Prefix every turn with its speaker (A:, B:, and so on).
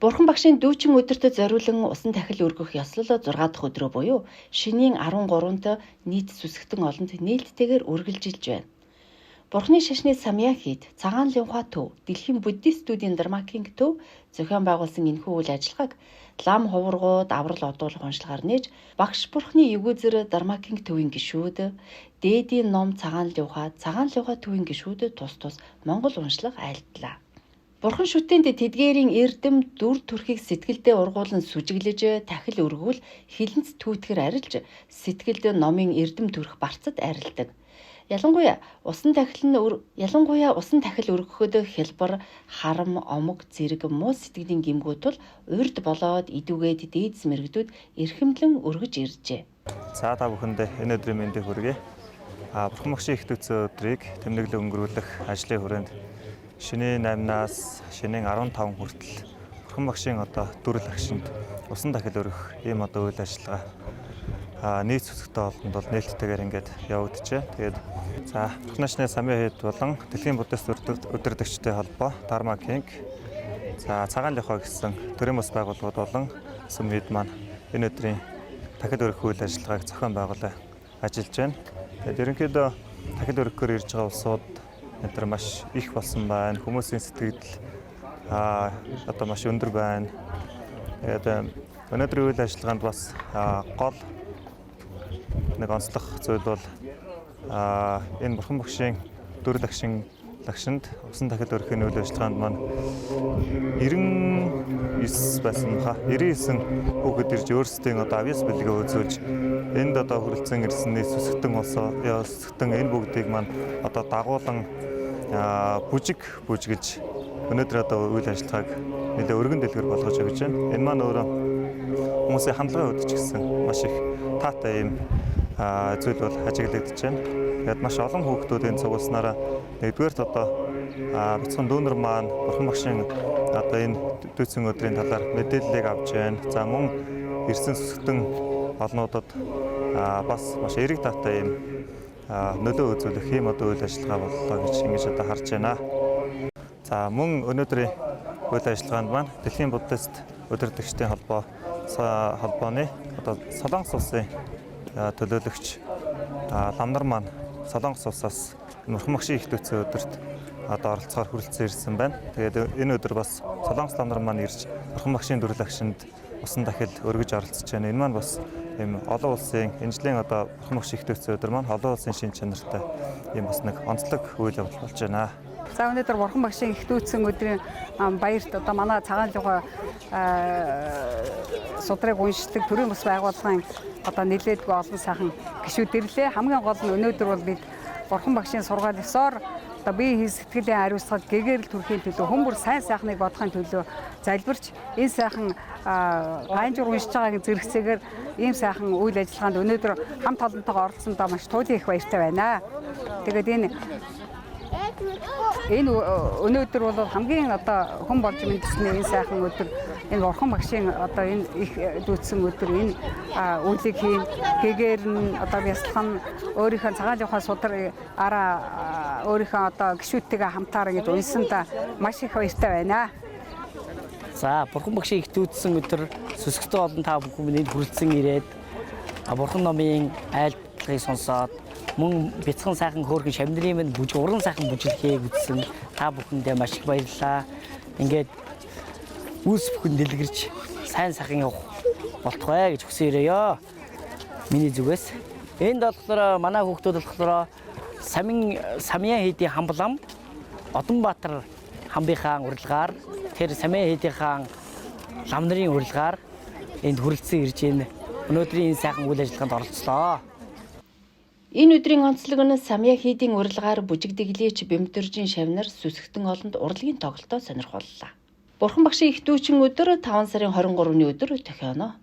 A: Бурхан багшийн дүүчин өдөртөө зориулан усан тахил өргөх ёслол 6 дахь өдрөө буюу шинийн 13-нд нийт сүсгтэн олонд нээлттэйгээр үргэлжилж байна. Бурханы шашны Самья хийд Цагаан Линхуа төв, Дэлхийн буддистүүдийн Дармакинг төв зохион байгуулсан энэхүү үйл ажиллагааг лам хуврагууд аврал одуулах уншлагаар нээж багш бурхны эвгүүзэр Дармакинг төвийн гишүүд, дээдийн ном Цагаан Линхуа, Цагаан Линхуа төвийн гишүүд тус тус Монгол уншлага айлтлаа. Бурхан шүтээнд тэдгээрийн эрдэм дүр төрхийг сэтгэлдээ ургуулan сүжиглэж, тахил өргөвөл хилэнц түүтгэр арилж, сэтгэлд номын эрдэм төрх барцад арилдаг. Ялангуяа усан тахил нь ялангуяа усан тахил өргөхөд хялбар, харам, омог зэрэг муу сэтгэлийн гэмгүү тул урд болоод идүүгээд дээдс мэрэгдүүд эрхэмлэн өргөж иржээ.
B: За та бүхэндээ энэ өдрийн мэндийг хүргэе. Бурхан багшийн их дүүцэн өдрийг тэмдэглэн өнгөрүүлэх ажлын хүрээнд шинийн 8-наас шинийн 15 хүртэл Бурхан багшийн одоо дүрл агшинд усан дахил өргөх ийм одоо үйл ажиллагаа нийт сүсгтэй олонд бол нээлттэйгээр ингээд явагдчихэ. Тэгээд за Бурхан ашны Самья хэд болон Дэлхийн буддист өдөрдөгчтэй холбоо Дарма Кинг за Цагаан Лихо гэсэн төрийн бас байгууллагууд болон сүм хэд маань энэ өдрийн дахил өргөх үйл ажиллагааг зохион байгуулаа ажиллаж байна. Тэгээд ерөнхийдөө дахил өргөхөөр ирж байгаа улсууд энэ маш их болсон байна. Хүмүүсийн сэтгэл одоо маш өндөр байна. Тэгээд өнөөдрийн үйл ажиллагаанд бас гол нэг онцлог зүйл бол энэ бурхан багшийн дүрл агшин лагшинд усан дахил өрхийн үйл ажиллагаанд маань 99 байсан хаа 99 хүүхэд ирж өөрсдийн одоо авьяас бэлгээ үзүүлж энд одоо хүрэлцэн ирсэн нийт сүсгтэн улс сүсгтэн энэ бүгдийг маань одоо дагуулan бүжиг бүжгэлж өнөөдөр одоо үйл ажиллагааг нэлээ өргөн дэлгэр болгож өгч байна. Энэ маань өөрөө хүмүүсийн хандлагын хувьд ч гэсэн маш их таатай ийм зүйл бол ажиглагдаж байна. Тэгээд маш олон хүүхдүүд энэ цугулснараа нэгдүгээрт одоо бяцхан дүүнер маань бурхан багшийн одоо энэ дүйцэн өдрийн талаар мэдээллийг авч байна. За мөн ирсэн сүсгтэн олнуудад бас маш эерэг таатай ийм нөлөө үзүүлэх ийм одоо үйл ажиллагаа боллоо гэж ингэж одоо харж байна. За мөн өнөөдрийн үйл ажиллагаанд маань Дэлхийн буддист удирдагчдын холбоо холбооны одоо Солонгос улсын төлөөлөгч ламнар маань Солонгос улсаас Бурхан багшийн их дүүцэн өдөрт одоо оролцохоор хүрэлцэн ирсэн байна. Тэгээд энэ өдөр бас Солонгос ламнар маань ирж Бурхан багшийн дүрл агшинд усан дахил өргөж оролцож байна. Энэ маань бас ийм олон улсын энэ жилийн одоо Бурхан багшийн их дүүцэн өдөр маань олон улсын шин чанартай ийм бас нэг онцлог үйл явдал болж байна.
C: За өнөөдөр Бурхан багшийн их дүүцэн өдрийн баярт одоо манай Цагаан Луга судрыг уншдаг төрийн бас байгууллагын одоо нэлээдгүй олон сайхан гишүүд ирлээ. Хамгийн гол нь өнөөдөр бол бид Бурхан багшийн сургаал ёсоор одоо бие хий сэтгэлийн ариусгал гэгэрэл төрхийн төлөө хүн бүр сайн сайхныг бодохын төлөө залбирч энэ сайхан гаанжуур уншиж байгаагийн зэрэгцээгээр ийм сайхан үйл ажиллагаанд өнөөдөр хамт олонтойгоо оролцсондоо маш туйлын их баяртай байна. Тэгээд энэ өнөөдөр бол хамгийн одоо хүн болж мэдсэний энэ сайхан өдөр энэ бурхан багшийн одоо энэ их дүүцсэн өдөр энэ үйлийг хийн гэгээр нь одоо бясалгах нь өөрийнхөө цагаан жохоо судар араа өөрийнхөө одоо гишүүдтэйгээ хамтаар ингэж унсандаа маш их баяртай байна.
D: За бурхан багшийн их дүүцсэн өдөр сүсгтэй олон та бүхэн энд хүрэлцэн ирээд бурхан номын айлтлагыг сонсоод мөн бяцхан сайхан хөөрхөн шамнырын минь бүжиг уран сайхан бүжиглэхийг үзсэн та бүхэндээ маш их баярлалаа. Ингээд үүс бүхэн дэлгэрч сайн сайхан явах болтугай гэж хүсэн ирээё. Миний зүгээс энд болохоор манай хүүхдүүд болохоор самин самьян хийдийн хамблам Одонбаатар хамбийнхаа урилгаар тэр самьян хийдийнхаа лам нарын урилгаар энд хүрэлцэн ирж байна. Өнөөдрийн энэ сайхан үйл ажиллагаанд оролцлоо.
A: Энэ өдрийн онцлог нь Самья хийдийн урилгаар бүжигдэглээч Бэмтөржийн шавнар сүсгтэн олонд урлагийн тоглолтоо сонирхууллаа. Бурхан багшийн их дүүчин өдөр 5 сарын 23-ны өдөр тохионо.